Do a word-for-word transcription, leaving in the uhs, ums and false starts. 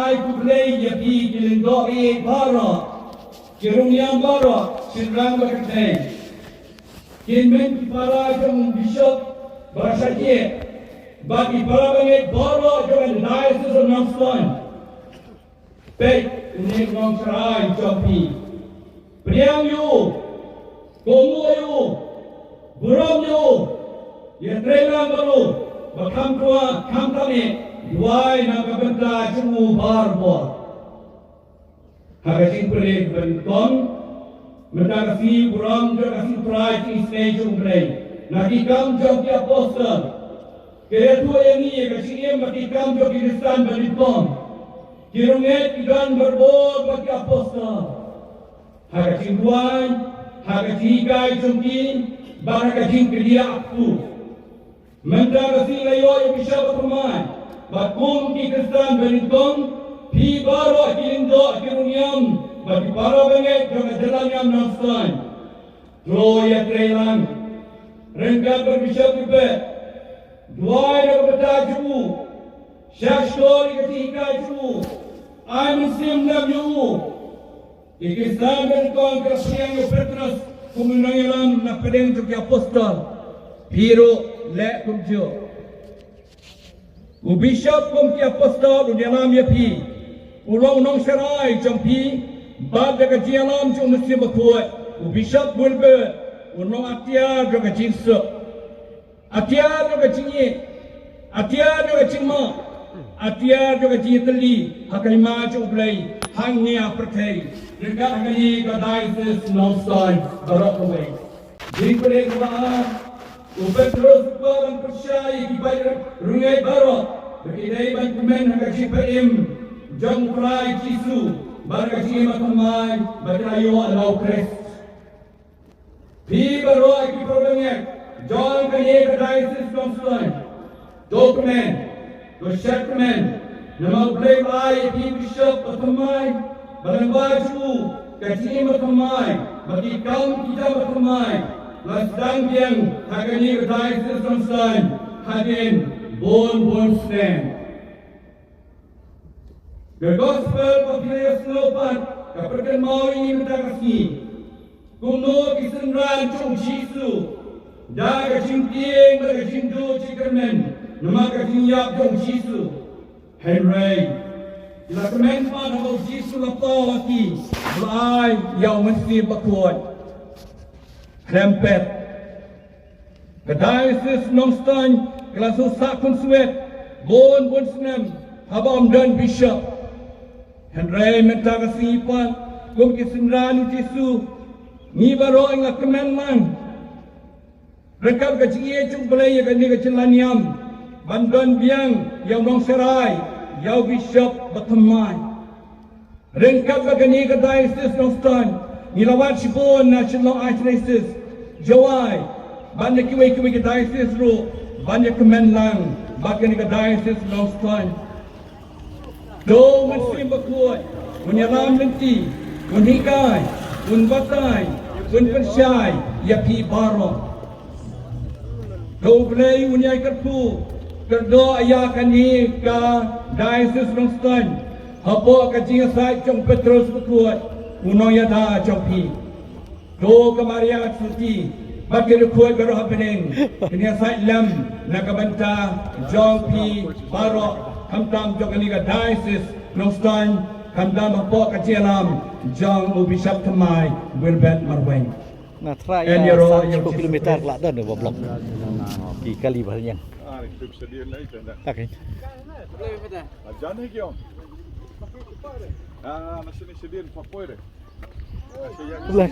Ai khublei ïa phi ki lyngdoh ïa baroh, ki rangïam baroh, shynrang bad kynthei. Kin mih ki para jong u Bishop Barashajied bad ki para bangeit baroh jong ka Diocese of Nongstoiñ. Peit, une u nongsharai jong phi. Pdiang ïa u, kohnguh ïa u, burom ïa u, ïatreilang bad u, ba kham twa, kham tamieh, duwai na ka bynta jong u barabor. Ha ka jingpyrshang ba nyngkong, mynta ka sngi burom jong ka sngi Trai jong U Blei, na Ki Kam jong ki Apostol. Ka ïathuh ïa ngi ïa ka jingim bad ki kam jong ki Khristan ba nyngkong, ki rangeit, ki don barabor bad ki apostol. Ha ka jingduwai, ha ka jinghikai jong ki, bad ha ka jingkylliang. Mynta ka sngi la ïoh ïa u Bishop ba thymmai, bad kum ki Khristan ba nyngkong, phi baroh ki lyngdoh, ki rangïam, bad ki para bangeit jong ka jylla niam Nongstoiñ. To ïatreilang ryngkat bad u Bishop Gilbert. Duwai na ka bynta jong u. Shah shkor ïa ka jinghikai jong u. Ai mynsiem lam ïa u. Ki Khristan ba nyngkong ki la pdiang ïa u Petros kum u nongïalam na pdeng jong ki apostol. Phi ruh leh kumjuh. U Bishop kum ki apostol un ïalam ïa phi. Un long u nongsharai jong phi. Bad da ka jingïalam jong U Mynsiem Bakhuid, u Bishop Wilbert un long atiar jong ka jingsuk, atiar jong ka jingïeit, atiar jong ka jingmap, atiar jong ka jingïatylli ha ka hima jong U Blei hangne ha pyrthei, ryngkat ha kane ka Diocese Nongstoiñ baroh kawei. Jingpynim ba u Petros u kwah ban pynshai ïa ki paid rangeit baroh ba ki dei ban kmen ha ka jingpynim jong U Trai Jisu bad ka jingim ba thymmai ba ki la ïoh na u Khrist. Phi baroh ki para bangeit jong kane ka Diocese Nongstoiñ, to kmen, to shad kmen, namar U Blei u la ai ïa phi u Bishop ba thymmai, ba lyngba jong u ka jingim ba thymmai bad ki kam ki jam ba thymmai la sdang biang ha kane ka Diocese Nongstoiñ hadien bun bun snem. Ka Gospel ba phi la ïohsngew pat ka pynkynmaw ïa ngi mynta ka sngi. Kumno ki synran jong u Jisu, da ka jingtieng bad ka jingduh jingkyrmen namar ka jingïap jong u Jisu. Hynrei ki la kmen pat haba u Jisu u la paw ha ki, u la ai ïa u Mynsiem Bakhuid. Khlem pep, ka Diocese Nongstoiñ ka la shu sah khunswet bun bun snem haba ym don Bishop. Hynrei mynta ka sngi pat, kum ki synran u Jisu, ngi baroh ngi la kmen lang ryngkat ka jingïeit jong U Blei ïa kane ka jylla niam ban don biang ïa u nongsharai, ïa u Bishop ba thymmai. Ryngkat bad kane ka Diocese Nongstoiñ, ngi la wad shibun na Shillong Archdiocese, Jowai bad na kiwei kiwei ki diocese ruh ban ïa kmen lang bad kane ka Diocese Nongstoiñ. To u Mynsiem Bakhuid un ïalam lynti, un hikai, un batai, un pynshai ïa phi baroh. To u Blei un ïai kyrkhu kyrdoh ïa kane ka Diocese Nongstoiñ hapoh ka jingïasaid jong u Petros Bakhuid u nongïada jong phi. To ka Maria Theisotti bad ki riewkhuid baroh ha bneng kin ïasaid lem na ka bynta jong phi baroh, khamtam jong kane ka Diocese Nongstoiñ, khamtam hapoh ka jingïalam jong u Bishop thymmai Wilbert Marwein. Na trai ka san shiphew kilometer ka la don ba block. Ki kali ba hynñiang. Okay. Blai.